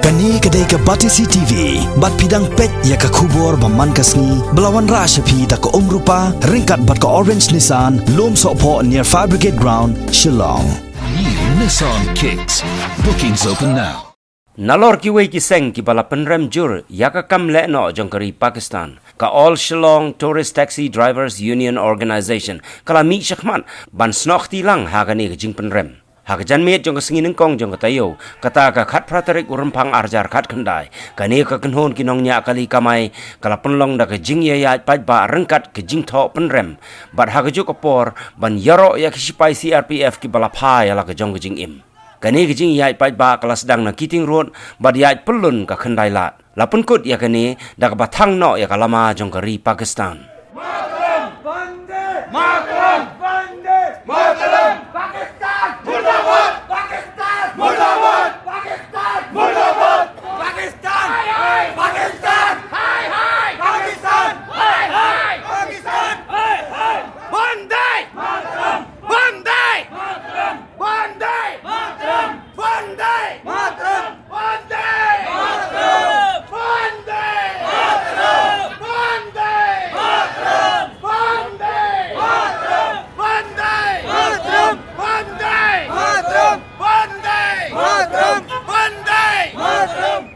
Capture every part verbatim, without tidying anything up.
Kane ka dei ka Batesi T V, bad phi dang peit ïa ka khubor ba man ka sngi, ba la wanrah sha phi da ka Umrupa, ryngkat bad ka Orange Nissan, Lumsohphoh near Fire Brigade Ground, Shillong. New Nissan Kicks. Bookings open now. Nalor kiwei ki seng kiba la pynrem jur ïa ka kam lehnoh jong ka ri Pakistan, ka All Shillong Tourist Taxi Drivers Union Organisation ka la mih shakhmat ban snoh kti lang ha kane ka jingpynrem. Ha ka janmiet jong ka sngi nyngkong jong ka taïew, kata ka khatphra tarik u Rymphang arhajar khatkhyndai, kane ka kynhun ki nongñiah kali kamai ka la pynlong da ka jingïaid paidbah ryngkat ka jingthoh pynrem, bad ha kajuh ka por ban ïaroh ïa ki shipai C R P F kiba la phai ïa la ka jong ka jingim. Kane ka jingïaid paidbah ka la sdang na Keating Road bad ïaid pyllun ka Khyndai Lad. La pynkut ïa kane da kaba thang noh ïa ka lama jong ka ri Pakistan. Vande Mataram! Vande Mataram! Pakistan murdabad! Pakistan murdabad! Pakistan murdabad! Pakistan! Hai, hai! Pakistan! Hai, hai! Pakistan! Hai, hai! Pakistan! Hai, hai! Vande Mataram! Vande Mataram! Vande Mataram! Vande Mataram! Vande Mataram!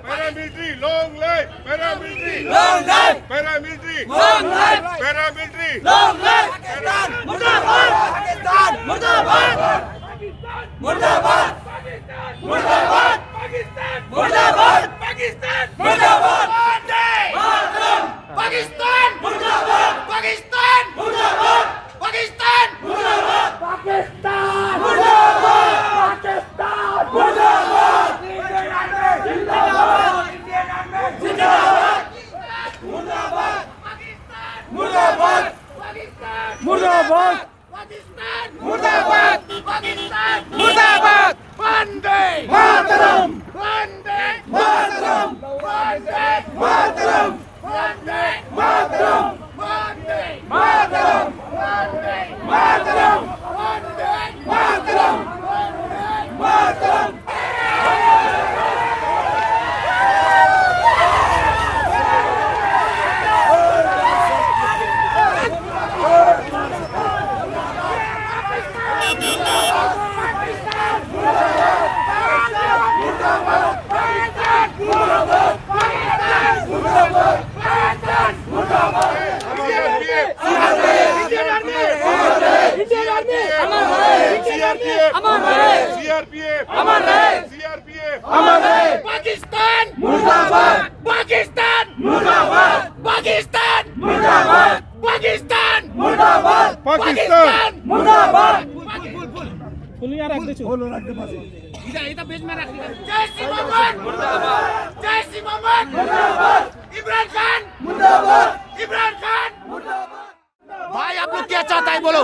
Paramilitary, long live! Paramilitary, long live! Paramilitary, long live! Paramilitary, long live! Pakistan murdabad! Pakistan murdabad! Murdabad! Murdabad! Pakistan murdabad! Pakistan murdabad! Vande Mataram! Pakistan murdabad! Pakistan murdabad! Pakistan murdabad! Pakistan murdabad! Pakistan murdabad! Indian Army zindabad! Indian Army zindabad! Murdabad! Pakistan murdabad! Pakistan murdabad! Pakistan murdabad! Pakistan murdabad! Vande Mataram! Vande Mataram! Vande Mataram! Vande Mataram! Vande Mataram! Vande Mataram! Vande Mataram! Vande Mataram! Indian Army! Indian Army! Amar rahe! Indian Army! Amar rahe! C R P F! Amar rahe! C R P F! Amar rahe! Pakistan! Murdabad! Pakistan! Murdabad! Pakistan! Murdabad! Pakistan! Murdabad! Pakistan! Murdabad! Full yaar, rakh de chu. Full rakh de bas. Idhar, idhar beech mein rakh de. Jaish-e-Mohammed! Murdabad! Jaish-e-Mohammed! Murdabad! Imran Khan! Murdabad! Imran Khan! Murdabad! भाई, आप लोग क्या चाहता है, बोलो।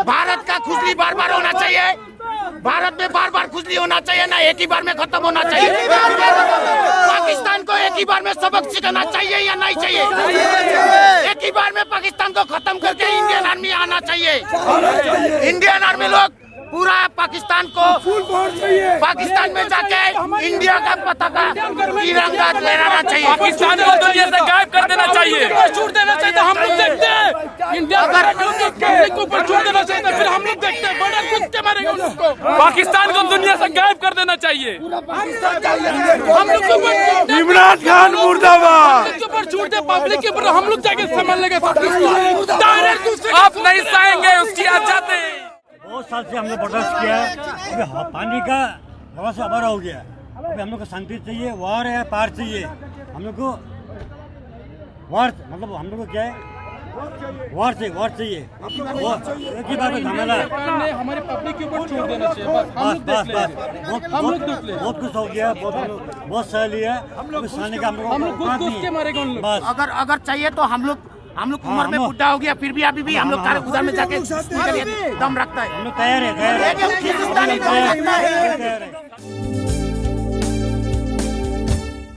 भारत का खुजली बार बार होना चाहिए, भारत में बार बार खुजली होना चाहिए, ना एक ही बार में खत्म होना चाहिए। पाकिस्तान को एक ही बार में सबक सिखाना चाहिए या नहीं चाहिए? एक ही बार में पाकिस्तान को खत्म करके इंडियन आर्मी आना चाहिए। इंडियन आर्मी लोग पूरा पाकिस्तान को, पाकिस्तान में जाके इंडिया का पताका, तिरंगा लहराना चाहिए। पाकिस्तान को दुनिया से गायब कर देना चाहिए। ऊपर छूट देना चाहिए तो हम लोग देखते हैं। इंडिया अगर पब्लिक के ऊपर छूट देना चाहिए तो फिर हम लोग देखते हैं। बड़ा कुत्ते मारेंगे उन लोग को। पाकिस्तान को दुनिया से गायब कर देना चाहिए। हम लोग के ऊपर छूट दे। इमरान खान मुर्दाबाद। पब्लिक के ऊपर छूट दे, पब्लिक के ऊपर हम लोग जाके संभाल लेंगे पाकिस्तान। डायरेक्ट उससे आप नहीं सहेंगे उसकी आजादी। बहुत साल से हम लोग बर्दाश्त किया है। अभी ह-, पानी का थोड़ा सा अबारा हो गया। अभी हम लोग को शांति चाहिए, वार है, पार चाहिए। हम लोग को वार, मतलब हम लोग को क्या है, वार चाहिए, वार चाहिए। वो एक ही बात है, झमेला। सरकार ने हमारी पब्लिक के ऊपर छोड़ देना चाहिए, बस हम बस, लोग देख बस, लेंगे। बस। बहुत, हम लोग बहुत, देख लेंगे। बहुत कुछ हो गया, बहुत हम लोग, बहुत सह लिया। हम लोग अभी सहने का हम लोग हम लोग घुस औकात घुस नहीं के है। मारेगा उन लोग। बस। अगर, अगर चाहिए तो हम लोग हम लोग हाँ, उम्र में हम लोग बुढ़ा हो गया, फिर भी अभी भी हम लोग हाँ, उधर में जाके निकलिए, दम रखता है। हम लोग तैयार है, तैयार है। एक, एक हिंदुस्तानी दम रखता है। तैयार है।